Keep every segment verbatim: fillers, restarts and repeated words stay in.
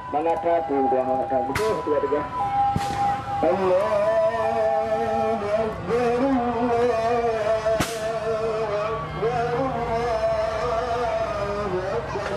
Mangat ka tu dua mangat ka beutôi dua tiga. Allahu Akbar, Allahu Akbar, Allahu Akbar.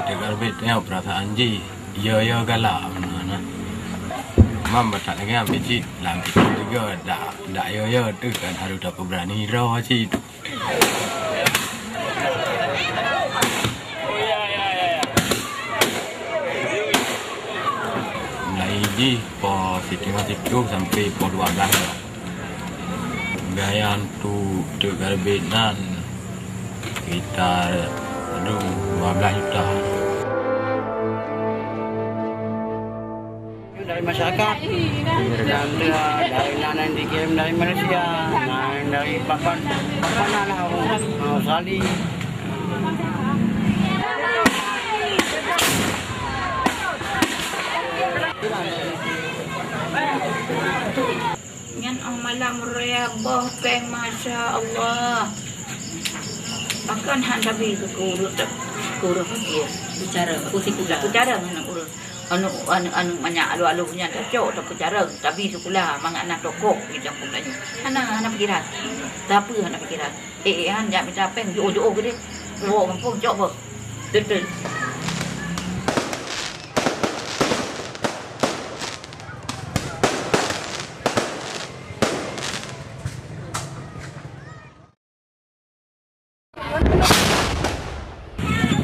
Teuka leubeh teuh peurasaan jih, yo-yo galak meunan na. Mam batat lagèe nyan cit, lam pike juga dak, dak yo-yo teuh kan harôh tapeubeurani droe cit. Mulai jih poh siteungoh siplôh sampoe poh dua blaih. Biaya untuk teuk garbit nan sekitar dua blaih juta. Dari masyarakat, dan, eh, dari nan yang dikirim dari Malaysia, nan dari Papan, Papan lah, Australia. Nyan 'oh malam raya boh péng, masya Allah. Pakon han sabe keu ureueng, keu ureueng fakir. Bicara, ku sikula. Bicara ngon ureueng. Anu, anu, anu, manyak alu-alu nyan tacok, tapeucarông, tabi sikula, mangat na tokok di kampung tanyoe. Hana, hana pikiran. Tapi hana pikiran. Eh, eh, han jak mita péng, jiôh-jiôh keudeh. Woe kampung, cok beuh. Teuteun.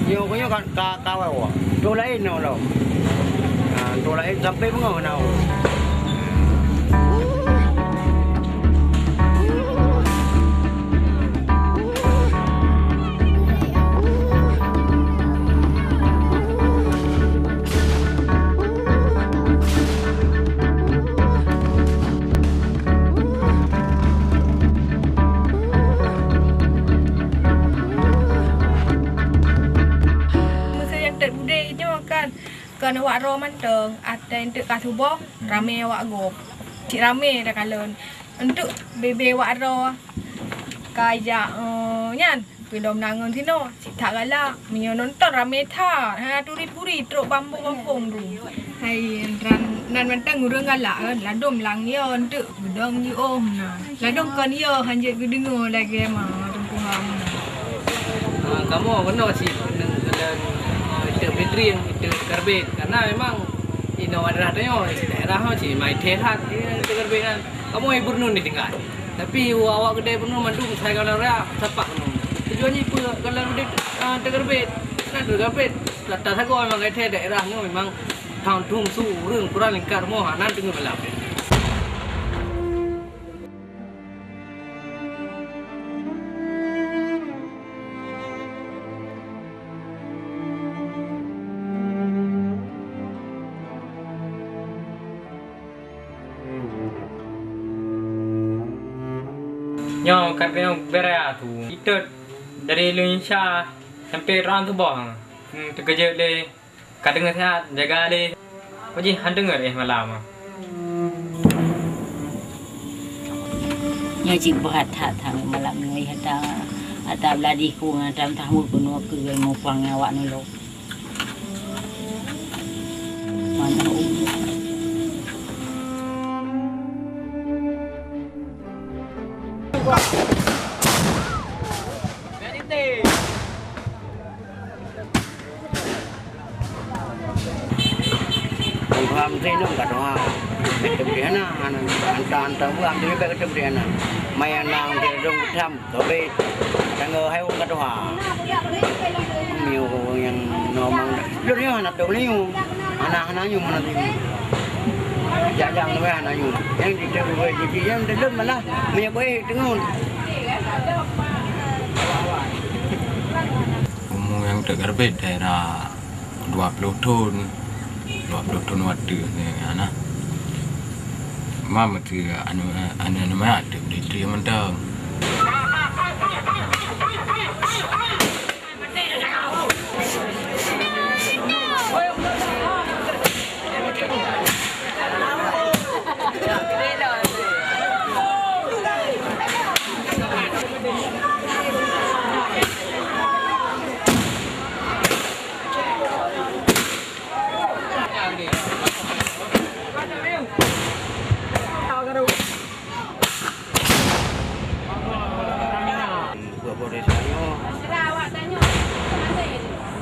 Nyoe, nyoe ka, ka, ka awai awak. Toh laén nyoe lom. Ha, toh laén sampai beungoh na. Meusé nyang tét budé nyoe kan, Kon awak droe mantong, watèe eunteuk ka suboh, ramé awak gob. Cit ramé takalon. Eunteuk bèe-bèe awak droe ka jak, eh, nyan, peulom na ngon sinoe, cit that galak. Meunyoe nonton ramé that, hana turi-turi trok bambong-bambong tu. Hai, nan, nan mantong ureueng galak, eh, ladôm lam yo eunteuk. Beudong jiôh na. Ladôm kon yo hanjeuet geudeungoe lagèe ma Teungku Ham na. Ah, kamoe keunoe cit, keuneuk, ah, eunteuk Petri, eunteuk Garbet. Karena memang inoe daerah tanyoe, daerah nyoe cit, mai thèe that, eunteuk Garbet nyan. Kamoe gubernur ni tinggai. Tapi awak-awak keudè gubernur mandum sai kawan raya, sapak gubernur. Tujuan jih peue kawan raya, ah, eunteuk Garbet. Nah, eunteuk Garbet. Lata sagoe memang kai thèe daerah nyoe memang Thôn Thung Su ureueng kurang lingkat rumoh, hana deungoe malam. Nyoe ka nyoe beuraya tu. Itot dari Indonesia sampai rang tu boh. Hmm, teukeujot lé. Ka deungoe sihat, jaga lé. Wajih han deungoe eh malam. Nyoe cit brat that-that malam nyoe, ata, ata beuladi ku ngon ata meutamur keunoe keu mupang ngon awak nulok. Mana u- Tuhan sinoe ka doa. Teubiet hana, hana, hanta, hanta buang, teubiet ka teubiet hana. Maya nang teubiet dong kutham, teubiet. Tangga hai wong ka doa. Miu nyang nomong. Lôn nyoe hana teuh liu. Hana, hana nyoe hana teuh liu. Jajang nyoe hana nyoe. Nyang di teuh buet jiji nyang teuh lôn malah meunyoe kueh teungon. Umu nyang teuh Garbet daerah dua ploh thon, dua ploh thon watèe nyan na. Ma meuti anu, anu, anu ma teuh di tri mantong.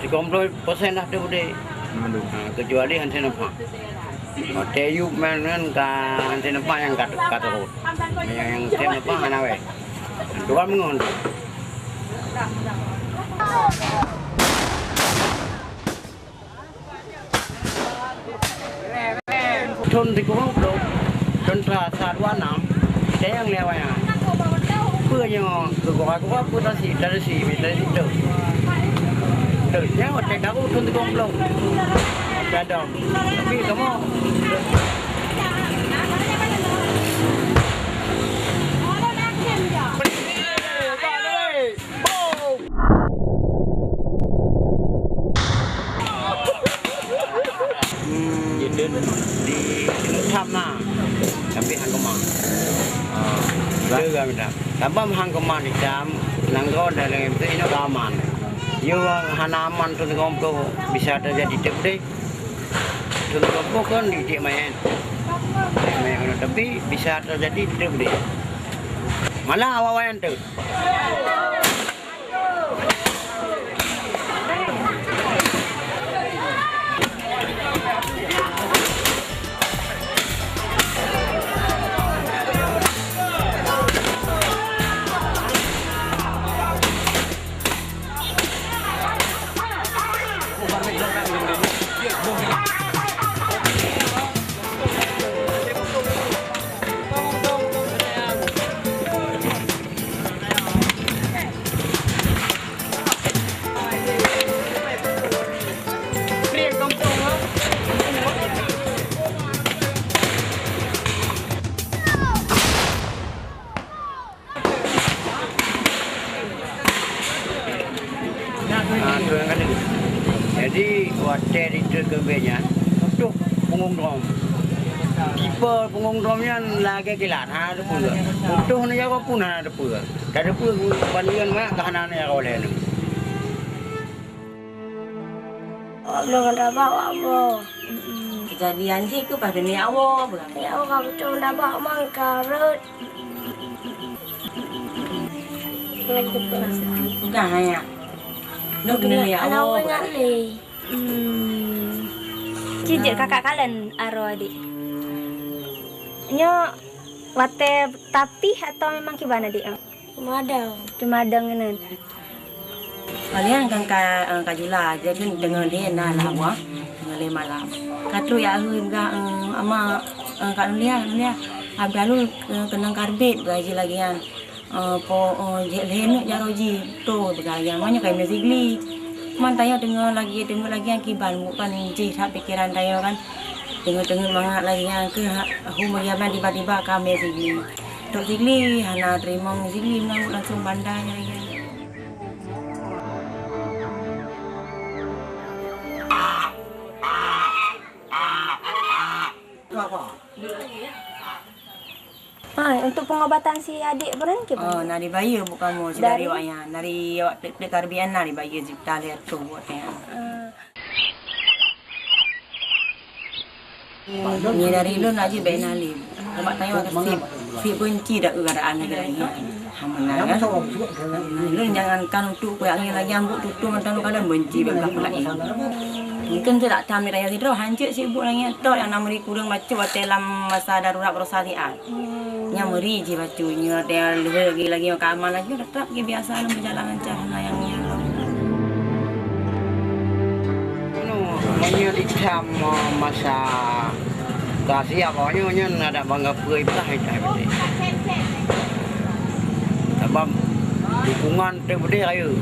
Tiga puluh persen dah teuh udép. Ha, kecuali han teuh nampak. Watèe yub man nyan ka han teuh nampak nyang ka, ka turot. Nyang, nyang teuh nampak hana wèh. Dua meungon. Thon sikureueng ploh, thon sa, sa dua nam, tayang lé awaknyan. Peue nyoe keu gura-gura peue tasi, tasi, tasi teuh. Teuh, nyan watèe karu thon sikureueng ploh. Dadong. Tapi kamoe Hmm, di Thap na, tapi han keumah. Ah, tu kami dah. Sabab han keumah di Thap, nanggroe dalam itu inoe ka aman. Yo hana aman tu nanggroe tu bisa terjadi teuh deh. Contoh kan di Cik Mayan. Cik Mayan, tapi bisa terjadi teuh deh. Malah awak-awak nyan teuh. Di treuk keu bèe nyan, putôh punggong drom. Tipe punggong drom nyan lagèe kilat, hana teupeue. Putôh neujaroe pun hana teupeue. Ka teupeue bandingan mangat ka hana neujaroe lé nyoe. Lôn dabah wak boh. Keujadian jih keuh pas keuneuk nyak woe, beurangkat. Nyak woe ka beutôi dabah mang ka rhot. Peugah nyak. Lôn keuneuk nyak woe, beurangkat. Hmm. Ci jeuet kakak kalon aroe adik. Nyoe watèe tapih atau memang kiban adik? Teumadang. Teumadang nyan. Kalian kan ka, eh, ka jula, jadi teungoh lhèe na lam wah, teungoh lhèe malam. Ka trôk jak hôi peugah, eh, ama, eh, Kak Nulia, Kak Nulia, Abdalul, eh, keunong karbit, peugah jih lagèe nyan. Eh, po, eh, jeuet lhèe neuk jaroe jih, to peugah lagèe nyan, meunyoe ka imè Sigli. Man tanyoe teungoh lagèe, teungoh lagèe nyan kiban, bukan jih that pikeran tanyoe kan. Teungoh-teungoh mangat lagèe nyan keuh, hom lagèe nyan tiba-tiba ka imè Sigli. Trôk Sigli hana teurimong, Sigli meunyoe langsung banda nyan lagèe nyan. Ah, untuk pengobatan si adik Ibrahim gimana? Oh, na dibayeue buet kamoe dari awak nyan, dari awak klik-klik Karbian na dibayeue juta lhèe reutôh buet nyan. Ah. Nyoe dari lôn laju bèk na lé. Umat tanyoe ka sip, sip beunci dak keuadaan lagèe nyan. Hana kan? Lôn jangankan untuk kuyak angin lagèe nyan, buet tutong mantong kadang beunci bèk ka pula. Mungkin tu dak tam ni raya sidroe, hanjeuet sibuk lagèe nyan. Tok nyang na meuri kureueng bacut watèe lam masa darurat berusaha siat. Nyang meuri jih bacut, nyoe watèe lheueh lagi, lagi ka aman laju, teutap lagi biasa lom beujalan lancar, hana nyang nyan lom. Nyoe, meunyoe ditam, eh, masa ka siap awak nyoe, nyan adak bangga peue ibadah itai beutôi. Sabab dukungan teuk beudé rayeuk.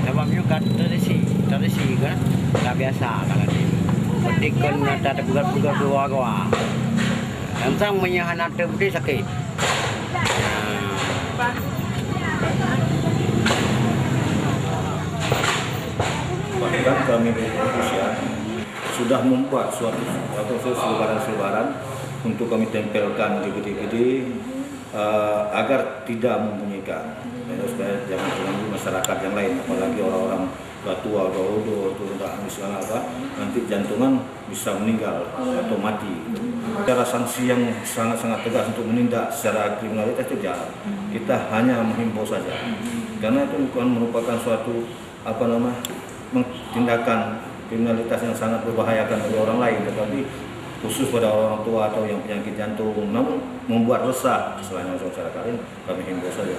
Sabab nyoe ka tradisi, tradisi kan, ka biasa ka lagèe. Berarti kon ata teupeugah-peugah dua goa. Tantang meunyoe hana teubri sakét. Bahkan kami di Indonesia sudah membuat suatu, suatu selebaran-selebaran untuk kami tempelkan di gedé-gedé, eh, agar tidak membunyikan. Ya, supaya jangan mengganggu masyarakat yang lain, apalagi orang-orang tua-tua, udah udah tu, udah anu segala apa, nanti jantungan bisa meninggal atau mati. Cara sanksi yang sangat-sangat tegas untuk menindak secara kriminalitas itu jarang. Kita hanya menghimbau saja. Karena itu bukan merupakan suatu, apa nama, meng-, tindakan kriminalitas yang sangat membahayakan bagi orang lain, tetapi khusus pada orang tua atau yang penyakit jantung, namun membuat resah istilahnya masyarakat lain. Kami himbau saja.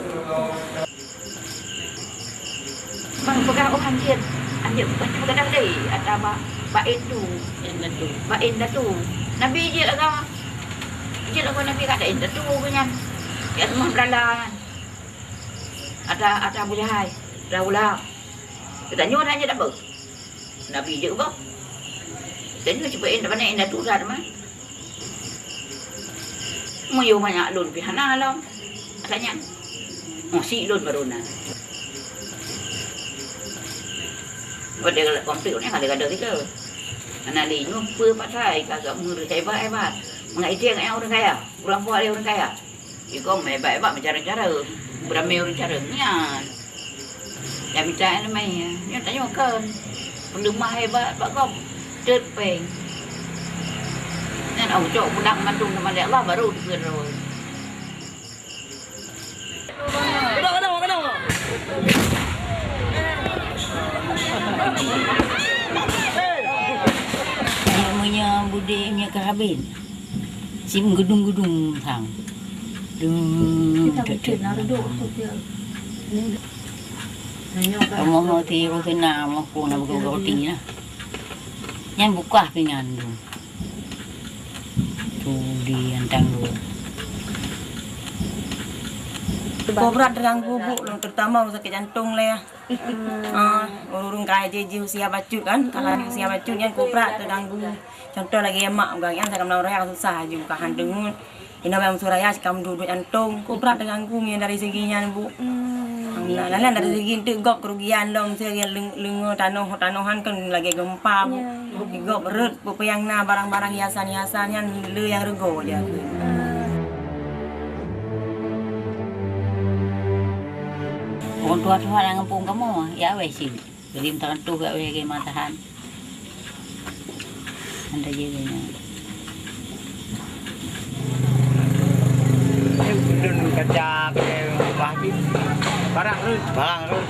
Bang peugah, oh, anjeut, anjeut bacut gadang deh, ata ba, ba indatu. Indatu. Ba indatu. Nabi jeuet agama. Jeuet agama Nabi ka ada indatu geuh nyan. Ya, seumah beurala nyan. Ata, ata Abu Jahal, Abu Lahab. Geutanyoe na jeuet apa? Nabi jeuet bah. Dan nyoe cuba indatu, indatu that mah. Meuyueh manyak lôn pih hana lom. Katanya, oh, si lôn baru na. Pada konflik ni ada-ada kita. Anak lé nyoe peue pasai kagak meureuh hebat-hebat. Mengaji dengan orang kaya, orang buat orang kaya. Ikong hebat-hebat macam cara, beramai orang cara. Nyan. Nyang mita ileumèe nyan, nyan tanyoe kon. Peuleumah hebat bak gob, teut péng. Nyan, oh, cok pulang mandum sama lé Allah, baru dikeue droe. Meunyoe budé nyoe ka habéh, si geudung-geudung sang. Dung, teut, teut. Rumoh ti ruh keunan, moh ku na beugöt roti na. Nyan bukah pingan tu. Tu di antang tu. Kobra teuganggu, Bu, terutama ureueng sakét jantong lé. Ah, ureueng-ureueng ka jih, jih usia bacut kan, kalau usia bacut nyan kobra teuganggu. Contoh lagèe mak, ureueng nyan sagai meunan raya susah aju, ka han deungon. Inoe bak musoh raya sikam duek-duek jantong, kobra teuganggu meunyoe dari segi nyan, Bu. Hmm. Nah, lalan dari segi enteuk gob kerugian lom, miseue leung-, leungoe tanoh, tanohan kan lagèe gempa. Gob rhot peue-peue nyang na, barang-barang hiasan-hiasan nyan le nyang reugoe jih. Ureueng tuha-tuha nyang gampông kamoe, ya weh cit. Jadi meutareutoh gak weh lagèe matahan. Anda jadi nyan. Ulôn kaca bak rumah jih. Barang rhot. Barang rhot.